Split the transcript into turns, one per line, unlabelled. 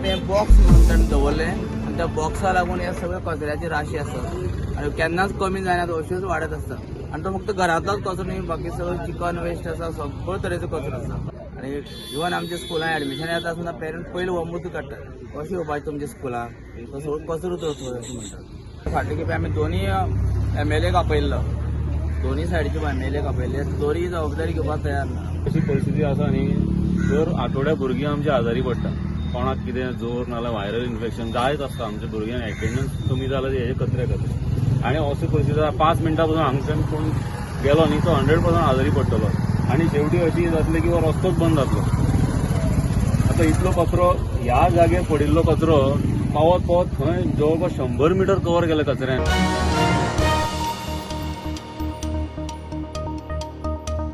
आतां हें बॉक्स म्हणून ताणें दवरलें आनी त्या बॉक्सा लागून हे सगळे कचऱ्याची राशी आसता आनी केन्नाच कमी जायना, तो अश्योच वाडत आसता. आनी तो फक्त घरांतलोच कचरो न्ही, बाकी सगळो चिकन वेस्ट आसा, सगळो तरेचो कचरो आसा. आनी इवन आमच्या स्कुलान एडमिशन येता आसतना पेरंट पयलीं हो मुद्दो काडटा, कशें येवपाचें तुमच्या स्कुलान, तो सगळो कचरो तर थंय अशें म्हणटात. फाटले खेपे आमी दोनी एमएलएक आपयल्लो, दोनी सायडीचे एमएलएक आपयल्ले, तोरी जबाबदारी घेवपाक तयार ना.
अशी परिस्थिती आसा न्ही, दर आठवड्या भुरगीं आमची आजारी पडटा. कोणाक कितें जोर नाल्यार व्हायरल इन्फेक्शन जायत आसता. आमच्या भुरग्यांक एटेंडन्स कमी जाला हेजे कचऱ्या खातीर. आनी अशी परिस्थिती आसा, 5 मिनटां पसून हांगच्यान कोण गेलो न्ही, तो 100% आजारी पडटलो. आनी शेवटी अशी जातली की हो रस्तोच बंद जातलो. आतां इतलो कचरो ह्या जाग्यार पडिल्लो कचरो पावत पावत थंय जवळपास 100 मिटर कवर केले कचऱ्यान.